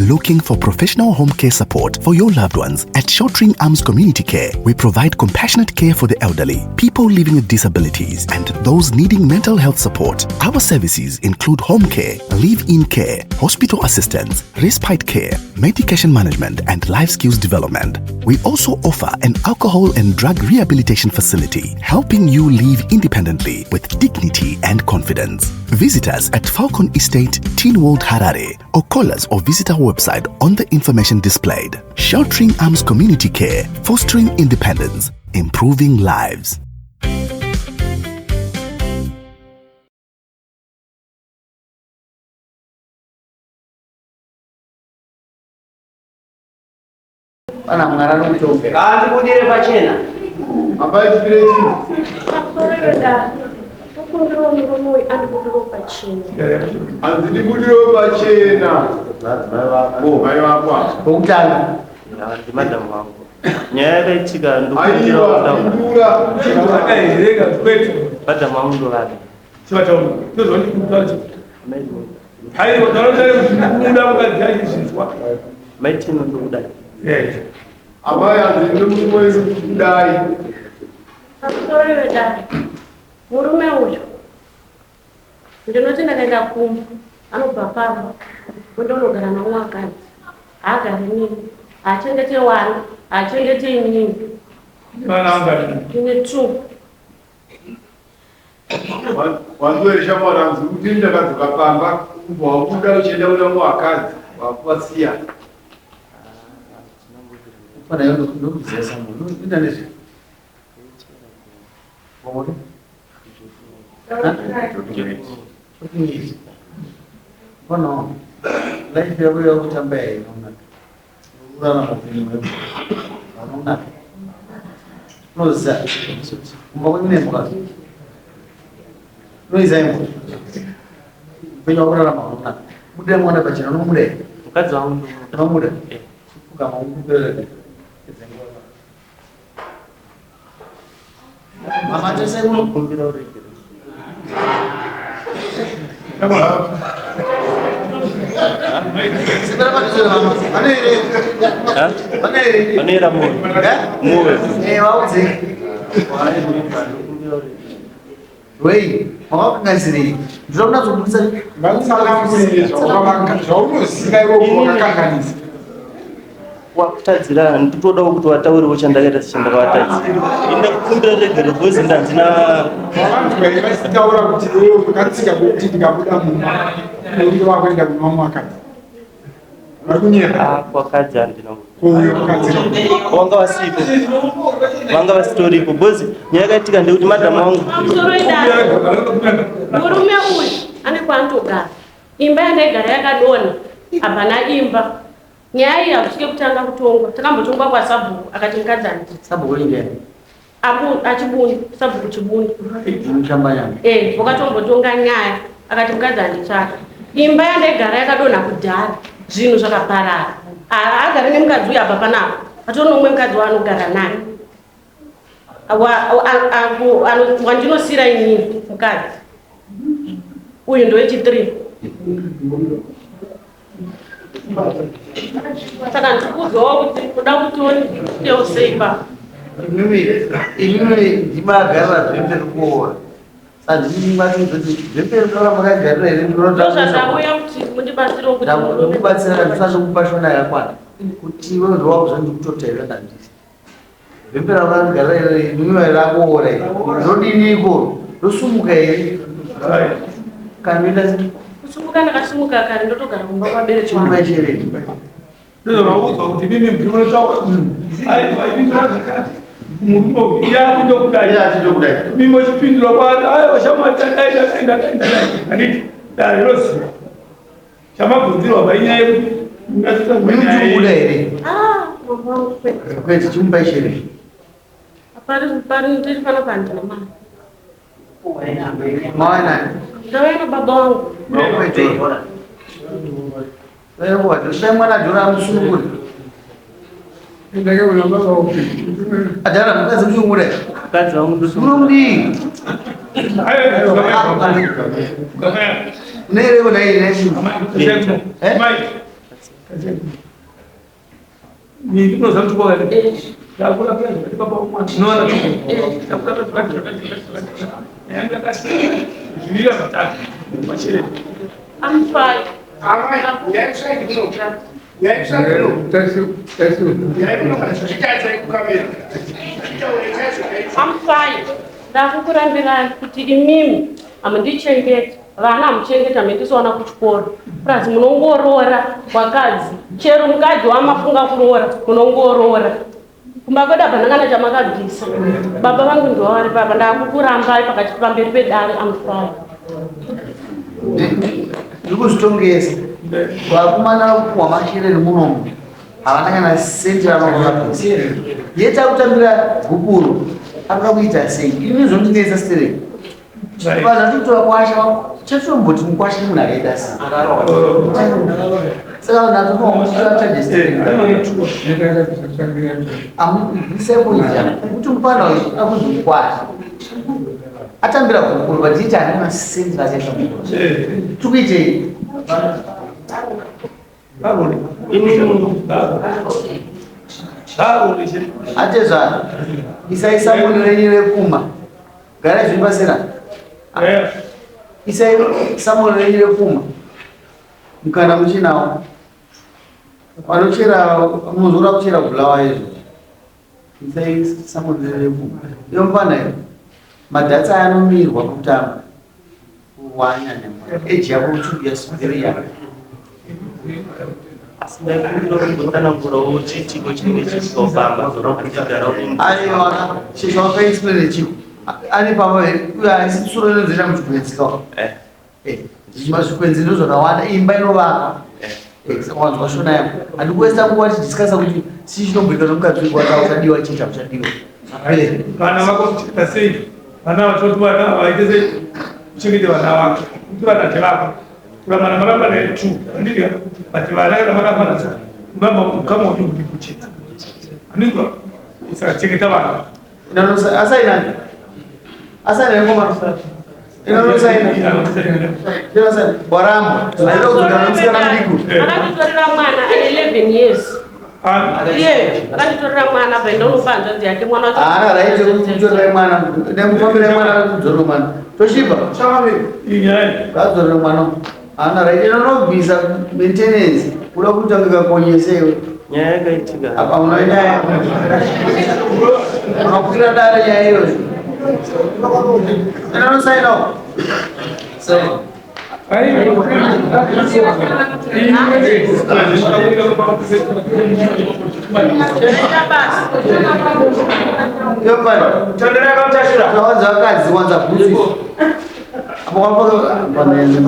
Looking for professional home care support for your loved ones? At Sheltering Arms Community Care, we provide compassionate care for the elderly, people living with disabilities, and those needing mental health support. Our services include home care, live in care, hospital assistance, respite care, medication management, and life skills development. We also offer an alcohol and drug rehabilitation facility, helping you live independently with dignity and confidence. Visit us at Falcon Estate, Teen World, Harare, or call us or visit our website on the information displayed. Sheltering Arms Community Care, fostering independence, improving lives. Pana Mwari anokutonga. Ngaatibudire pachena. Hapaitikire chinhu. Pamusoro tokumbirawo murume uyu andibudirewo pachena. Hanzi ndibudirewo pachena. Mai vako ava. Pokutanga. Ndimadhamu vangu. Nyaya yakaitika Aiwa, ndokumbirawo pindura. Akahereka kwete. madhamu vangu ndovada. Chivataura. Ndozvandikutaura. Aiwa, taura kuti ndikuda mukadzi achizvinzwa. Maitino ndokudai. Eh. Amai hanzi ndinomurume wenyu kudai. Pamusoro vedare, murume uyu ndinoti ndakaenda kumba anobva pamba ondonogara namwe akadzi haagari nini haachengete wana haachengete inini. Vana vangani? Ndine two. Wanzwa shamwari hanzi kuti ndakadzoka pamba kubva wabuda uchienda kuna mukadzi wakuvasiya. Pana yo ndokuzesa munhu. Ita nezve. Waona? Pano life yako yakutamba inonaka. Urarama upenyu hweko. Vanonaka. Unoziva kumba kwenyu nembwa. Unoiziva imbwa. Upenyu hwakurarama hunonaka. Budira mwana pachena unomuda here? Mukadzi wangu ndomuda. Unomuda? Eh. Kugama ukupera. Mama tese kuno. Kumbira uregere. Sibera padhuze mama. Pane here? Ha? Pane here? Vanoera moyo. Eh? Moyo. Eh, vaudze. Ndokumbira uregere. Wei, makakanganisirei? Ndinoda kunatsobudisa Ngatitsanangurire zvaunoziva iwe wakakanganisa. Wakutadzira nditodawo kuti wataurewo chandakaita sechandakavatadzira. Ini ndakukumbira regere because ndandina Vanhu vachitaura kuti iwewe wakatsika kwekuti ndikabuda mumba unenge wakuenda kuna mumwe akadzi. Vari kunyepa. Ah, kwakadzi handina. Kuuyo wakadzika. Vanga vasipo. Vanga vasitoripo because nyaya yakaitika ndekuti madhamu wangu Pamusoro vedare, murume uyu ane kwaanotogara. Imba yandaigara yakadonha, hapana imba. Nyaya iyi hakusvike kutanga kutongwa. Takambotongwa kwasabhuku akati mukadzi handiti. Sabhuku inge. Abu achibundi, sabhuku Chibundi. Muchambanyama. Eh, wakatombotonga nyaya akati mukadzi handitsvaka. Imba yandaigara yakadonha kudhara, zvinhu zvakaparara. Haagari nemukadzi uyu apa panapa. Atori nomumwe mukadzi waanogara naye. Wandinosiyira inini mukadzi. Uyu ndowechi3. Saka ndikuudzawo kuti kuda kuti onitewo sei pa. Imimi ndimagarira zvemberi kuora. Saka ndimi matozoti zvemberi ndora makagarira here Ndozvandauya kuti mundibatsirewo kuti murume- ndinokubatsira ndisati kupa shona yakwana. Kuti iwe ndowakuzva ndikutotaira ndandisi. Zvemberi makagarira here imimi rakuora here. Ndodiniko? Ndosumuka here? Kana ndoita sei? Kusumuka ndakasumuka kare ndotogara kumba kwabereki Chimuka wangu. chere. Ndozvaudzwa kuti mimi ndinotaura. Aiwa, ipindura zvakati. Murume uyu iye akutokudai. Iye achitokudai. Mimi uchipindura kwaari, aiwa shamwari tadai tadai tadai tadai. Handiti dare roziva. Chamabvunzirwa painyaya yekuti Mimi chikubuda here? Ah, mama wangu kwete. Kwete chimupa chere. Pari pari ndiri pano pandina mari. Mawana. Ndauya nababa wangu. Kwete. Wewe mwana dhora musunungure. Ndakaona baba upi. Adhara mukadzi musunungure. mukadzi wangu ndomuda. Munomudii? Unereko naye naye. Eh? Ndinoziva kuti kwakadai. Ndakurapira zvakati baba womwana. Unoona ndakurapira zvakati zvakati zvakati zvakati. Yangu yakati zviviri zvatatu pachiremba. I'm fine. I'm fine. Ndakukurambirai kuti imimi hamundichengeti vana hamuchengeti hamundisowana kuchikoro plus munongoroora vakadzi chero mukadzi wamafunga kuroora munongoroora kumba kwedu hapana kana chamakabvisa baba vangu ndivo vari papa ndakukurambai pakati pamberi pedare I'm fine. Ndiri kuzvitongesa vakomana vakupuhwa mashereni munomu havana kana senti ravanobvisa yeti akutambira gupuro akuda kuita sei ini zvondinetsa stereki vanhu vatikutora kwasha chatomboti mukwasha munhu akaita sei saka vanhu atonoachaje stereki amubvisepoita kuti mupana uyu akunzi mukwasha atambira gupuro but iti ane masendi raakaita gupuro tikuitei Atezvara, isai samoni renyu repfuma. Garai zvenyu pasera. Isai samoni renyu repfuma. Mukana muchinawo. Vanochera munozora kuchera bulawa izvo. Isai samoni renyu repfuma. Iyo mfana iyo. Madhatsi aya anomirwa kutamba. Wanyanya. Age yako should be very young. Asi ndaikumbira kumbotsanangurawo chiitiko chinenge chiitikawo pamba achigara Aiwa, chesho wakaexplain chiko. Ane pamba here? Uyo haisi tsuro inozoita muchikwenzi ka. Eh. Mazvikwenzi ndo zvakawanda, imba inovaka. Saka wanzwa shona yako. Handikuwesta nguva tichidiscussa kuti chii chinomboitwa nemukadzi wako uchadiwa chii chakuchadiwa. Vana vako kuchengeta sei? Vana vachoti vana vaite sei? Kuchengete vana vako. Kuti vana ndevako. Kuramba maramba naye two. Handiti but vana kana maramba nacho. Mama ukama uri kuti kucheta. Handiti saka chengeta vana. Asaina. Asaina ngoma. Inonosaina. Inonosaina. Waramba. Aida kudzoka nomusikana mudiki. Akanditorera mwana ane 11 years. Iye akanditorera mwana paenda unopa hanzvadzi yake mwana wacho. Haana right yekutorera mwana. Nemufambira mwana kudzorera mwana. Toshiba. Ngadzorere mwana. Haana right. Inonobvisa maintenance. Kuda kuita kunge kakonyese iwe. Nyaya yakaitika. Apa una nyaya. Unokwira dare nyaya iyoyo. Inonosainawo. Saina. Tawanza vakadzi wanza bhutsu. Apo wapaka panene.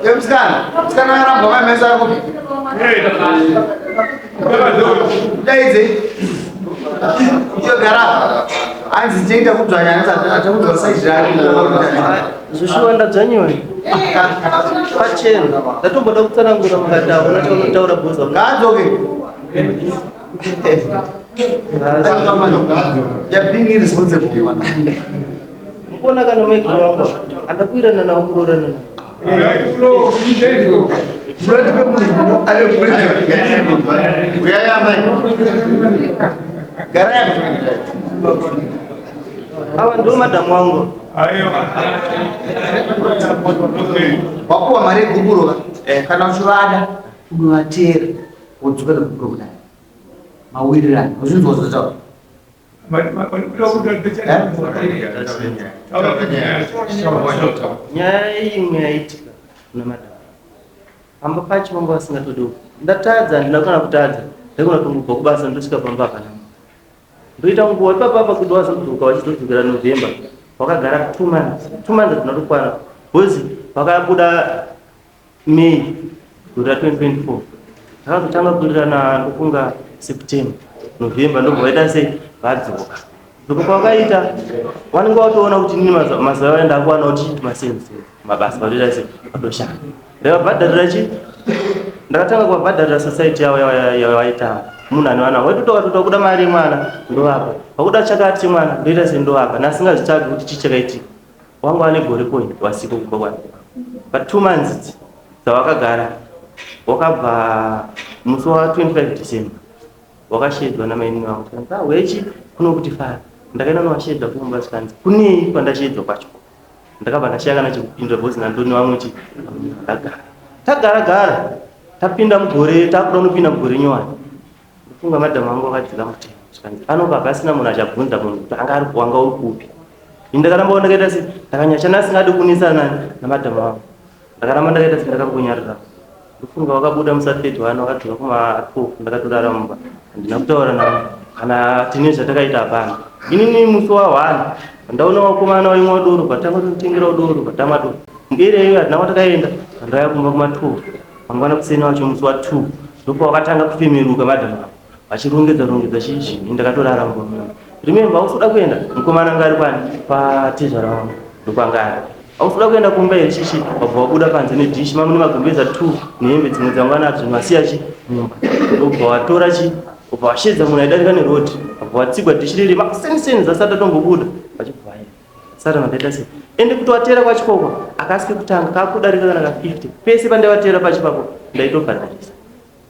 Ye musikana, musikana akarambwa mai meso ari kupi? Daidze. Iyo gara. Hanzi tiita kudzvanya hanzi achakudzwa size rake. Zvoshuwa ndadzvanyiwa pachena ndatomboda kutsanangura mukati hauna chaunotaura bhoza Ngaadzoke. You're being irresponsible. Mukuona kana maiguru wangu andakuirana nawo kuroorana nawo. Ava ndo madhamu wangu. Wapuwa mari yegupuro ka kana uchivada unovatera wodzoka negupuro kudai mawirirano uzvinzwa zvotaura. Nyaya imwe yaitika kuna madhamu pamba pacho vanga vasingatodi ndatadza handina kana kutadza ndaigona kutongobva kubasa ndosvika pamba hapana ndoita nguva ipapa apa kuti wazodzoka vachizodzokera November wakagara 2 months, 2 months hadzina kutokwana because vakabuda May gore ra2024 takazotanga kuwirirana ndofunga September, November ndobva vaita sei vadzoka dzoka kwakaita vanenge vatoona kuti inini mazuva aya ndakuwana kuti masenzi mabasa vatoita sei vatoshanda. Ndaivabhadharira chi ndakatanga kuvabhadharira society yavo yavaita munhu ane vana waitotoka kuti wakuda mari yemwana ndovapa, wakuda chakati chemwana ndoita sendovapa, nasingazvitsvagi kuti chii chakaitika. Wanga wane gore point wasiko kumba kwake but 2 months idzi dzawakagara wakabva musi wa 25 December wakashedzwa namainini vangu tikanzi ah wechi kuno kuti fara. Ndakaenda novashedza kumba tikanzi kunei kwandashedzwa kwacho. Ndakabva ndashaya kana chekupindura because nandoni vamwe chi ndagara tagara gara tapinda mugore takuda kunopinda mugore nyowani. Ndofunga madhamu angu akadzika mutemo zvikanzi pano pasina munhu achabvunza munhu kuti anga ari wanga uri kupi. Ini ndakaramba ndakaita se ndakanyachana asingadi kunetsana nani namadhamu angu. Ndakaramba ndakaita se ndakangonyarara. Ndofunga wakabuda musi wa 31 wakadzoka kuma 12 ndakatorara mumba. Handina kutaura navo kana tine zvatakaita hapana. Inini musi wa 1 ndaona vakomana vaimwa doro vatanga kutotengerawo doro vatamwa doro. Mberi iyo hatina kwatakaenda ndauya kumba kuma 12 mangwana kuseni wacho musi wa 2 ndopawakatanga kufemeruka madhamu avo vachirongedza rongedza chii chii ndakatorara mumba muno. Remember hausi kuenda mukomana anga ari kwani patezvara wangu ndokwanga ari. Hausi kuenda kumba here chichi wabva wabuda panze nedhishi mamune magumbeza 2 nehembe dzimwe dzanga nadzo masiya chi mumba. Ndobva watora chi ubva washedza munhu aidarika neroad wabva watsigwa dhishi riri makuseniseni zasati atombobuda vachibva vaenda. Sara mandaita sei ende kutovatera kwachikokwa akasike kutanga kakudarika kana ka 50 pese pandaivatera pachi papo ndaitobhadharisa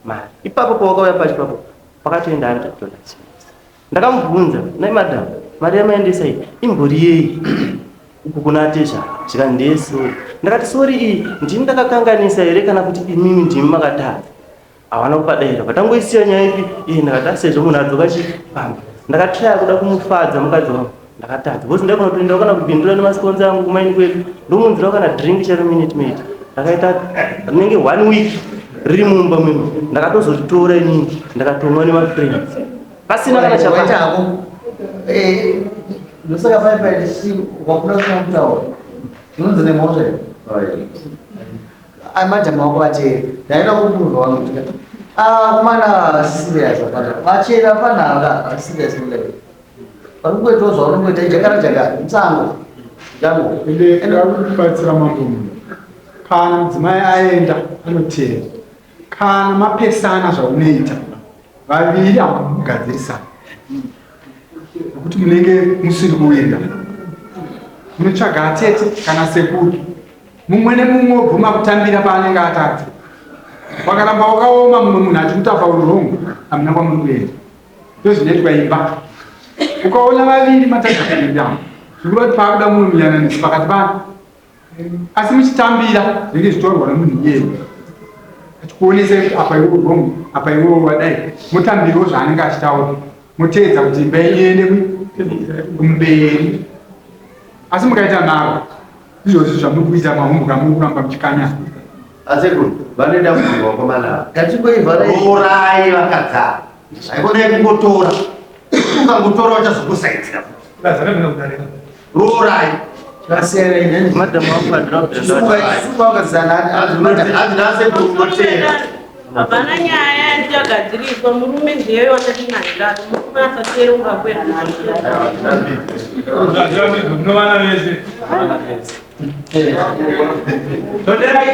mari ipapo pawakauya pachi papo pakatoenda $100. Ndakamubvunza nai madam mari yamaendesa iyi imbori yei uku kuna tezvara zvikanzi ndeye sorry. Ndakati sorry iyi ndini ndakakanganisa here kana kuti imimi ndimi makatadza. Havana kupadaira vatangoisiya nyaya ipi iyi. Ndakati sezvo munhu adzoka chipamba ndakatraya kuda kumufadza mukadzi wangu ndakatadza because ndaigona kutoendawo kana kubhindura nemasikonzi angu kumaini kwedu ndomunzirawo kana drink chero minute maid. Ndakaita rinenge 1 week riri mumba mino ndakatozoritora inini ndakatomwa nemafriends pasina kana chapa ndosaka pai pai wakuda kusina kutaura unonzi nemhosva madhamu wako vateera ndaida kupurwa wangu kuti kumana serious hapana vachera hapana anga serious mudai vari kungoitawo zvaunongoita jakara jakara mutsango jango. Ende kubatsira mambo munhu kana mudzimai aenda anoteera kana mapesana zvaunoita vaviri hamugadzirisana nekuti munenge musiri kuenda munotsvaga atete kana sekuru mumwe nemumwe obvuma kutambira paanenge atadza. Wakaramba wakaoma mumwe munhu achikuti apa uri wrong hamuna kwamuri kuenda. Ndozvinoitwa imba. Ukaona vaviri matadza kuenda zvikureva kuti paakuda mumwe muyananisi pakati pano asi muchitambira zvinenge zvichitorwa nemunhu iyeye achikuonesa kuti apa iwe wrong apa iwe wadai motambirawo zvaanenge achitaura moteedza kuti imba yenyu iende kumberi. Asi mukaita nharo izvozvi zvamuri kuita mahumbuka muri kuramba muchikanya. Asekuru vanoenda kuzwa vakomana ngatingoivharai rorai vakadzara haikonai kungotora ukangotora uchazokusaidzira rorai madhamu vangu handina kubvira handina sekuru unoteera. Hapana nyaya yandichagadziriswa murume ndiyeyo wandati naye murume asateere ungakwera. Munovana vese. Toderai.